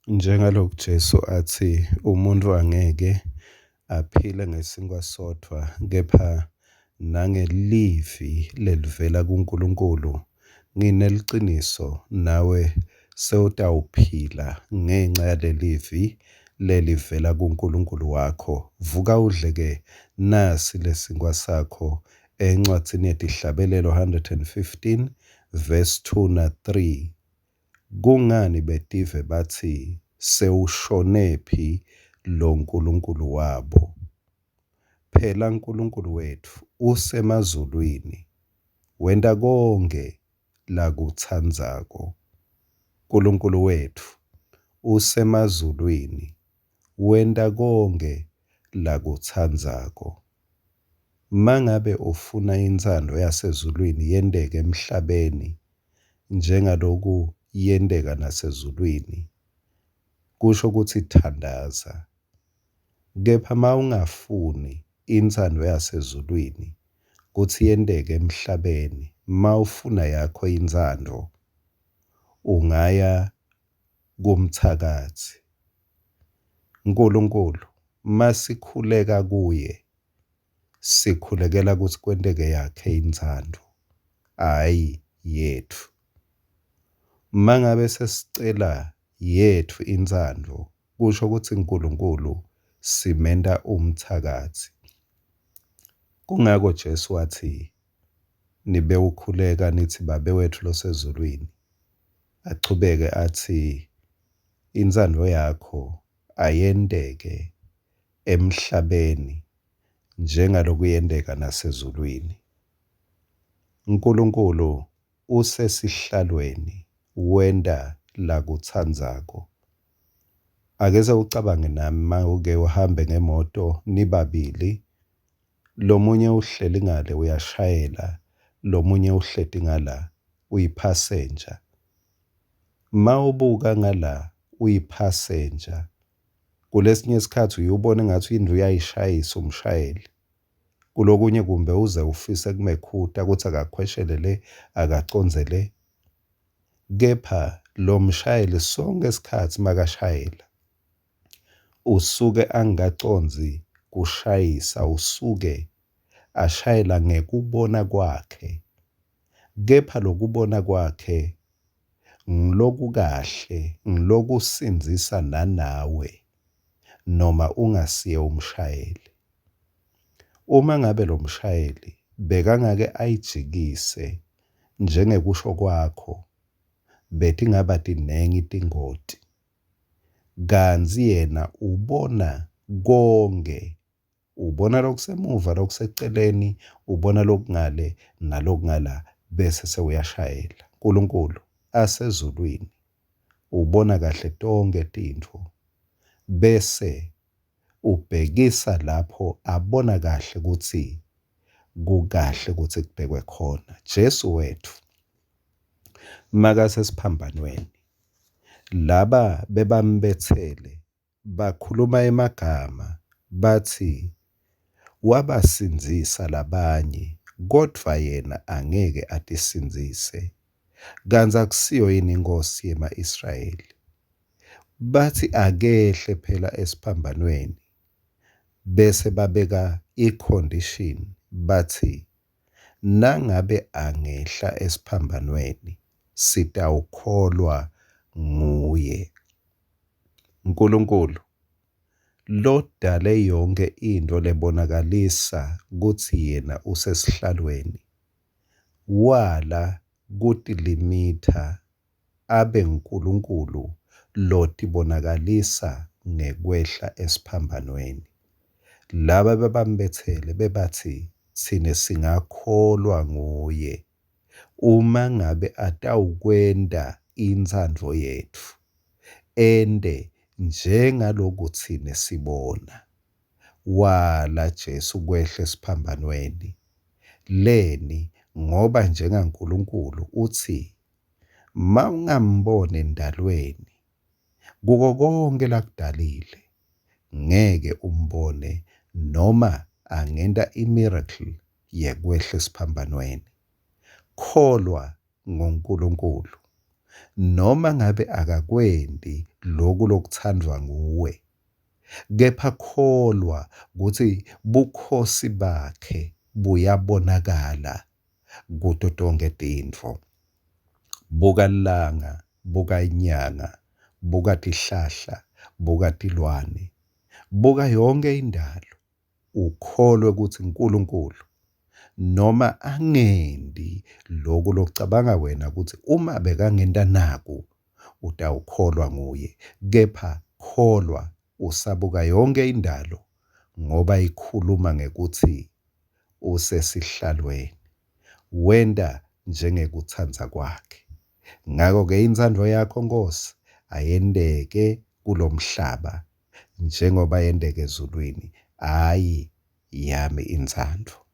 Njengaloku Jesu atsi umuntfu angeke aphile ngesinkwa sodvwa kepha nangelivi lelivela kuNkulunkulu, ngineliciniso nawe sewutawuphila ngenca yalelivi lelivela kuNkulunkulu wakho. Vuka udle-ke nasi lesinkhwa sakho. Encwadzini yeTihlabelelo 115 verse 2 na 3. Kungani betive batsi, Sewushonephi loNkulunkulu wabo? Phela Nkulunkulu wetfu usemazulwini, wenta konkhe lakutsandzako. Nkulunkulu wetfu usemazulwini, wenta konkhe lakutsandzako. Mangabe ufuna intsandvo yasezulwini yenteke emhlabeni njengaloku yenteka nasezulwini, kusho kutsi thandaza. Kepha mawungafuni intsandvo yasezulwini kutsi yenteke emhlabeni, mawufuna yakho intsandvo, ungaya kumtsakatsi. Nkulunkulu masikhuleka kuye sikhulekela kutsi kwenteke yakhe intsandvo, hhayi yetfu. Mangabe sesicela yetfu intsandvo, kusho kutsi Nkulunkulu simenta umtsakatsi. Kungako Jesu watsi, nibewukhuleka nitsi Babe wetfu losezulwini. Achubeke atsi, intsandvo yakho ayenteke emhlabeni njengaloku yenteka nasezulwini. Nkulunkulu usesihlalweni wenta lakutsandzako. Ake sewucabange nami uma uke uhambe ngemoto nibabili, lomunye uhleli ngale uyashayela, lomunye uhleti ngala uyiphasenja. Mawubuka ngala uyiphasenja, kulesinye sikhatsi uye ubone ngatsi intfo uyayishayisa umshayeli. Kulokunye kumbe uze ufise kumekhuta kutsi akakhweshele le, akacondze le. Kepha lo mshayeli sonkhe sikhatsi makashayela usuke angakacondzi kushayisa, usuke ashayela ngekubona kwakhe. Kepha lokubona kwakhe ngilokukahle, ngilokusindzisa nanawe noma ungasiye umshayeli. Uma ngabe lo mshayeli bekangake ayijikise njengekusho kwakho, betingaba tinengi tingoti. Kantsi yena ubona konkhe, ubona lokusemuva, lokuseceleni, ubona lokungale nalokungala bese sewuyashayela. Nkulunkulu asezulwini ubona kahle tonkhe tintfo bese ubhekisa lapho abona kahle kutsi kukahle kutsi kubhekwe khona. Jesu wetfu makasesiphambanweni laba bebambetsele bakhuluma emagama batsi wabasindzisa labanye kodvwa yena angeke atisindzise. Kantsi akusiyo yini inkhosi yema-Israyeli? Batsi akehle phela esiphambanweni bese babeka i-condition batsi nangabe angehla esiphambanweni sitawukholwa nguye. Nkulunkulu lodale yonkhe intfo lebonakalisa kutsi yena usesihlalweni, wala kutilimitha abe nguNkulunkulu lotibonakalisa ngekwehla esiphambanweni. Laba bebambetsele bebatsi tsine singakholwa nguye uma ngabe atawukwenta intsandvo yetfu, ente njengaloku tsine sibona. Wala Jesu kwehla esiphambanweni. Leni? Ngoba njengaNkulunkulu utsi mawungamboni endalweni kuko konkhe lakudalile ngeke umbone noma angenta i-miracle yekwehla esiphambanweni. Kholwa nguNkulunkulu. Noma ngabe akakwenti loku lokutsandvwa nguwe, kepha kholwa kutsi bukhosi bakhe buyabonakala kuto tonkhe tintfo. Buka lilanga, buka inyanga, buka tihlahla, buka tilwane, buka yonkhe indalo, ukholwe kutsi Nkulunkulu noma angenti loku locabanga wena kutsi uma bekangenta naku utawukholwa nguye, kepha kholwa usabuka yonkhe indalo ngoba ikhuluma ngekutsi usesihlalweni wenta njengekutsandza kwakhe. Ngako-ke intsandvo yakho Nkhosi ayenteke kulomhlaba njengoba yenteka ezulwini, hhayi yami intsandvo.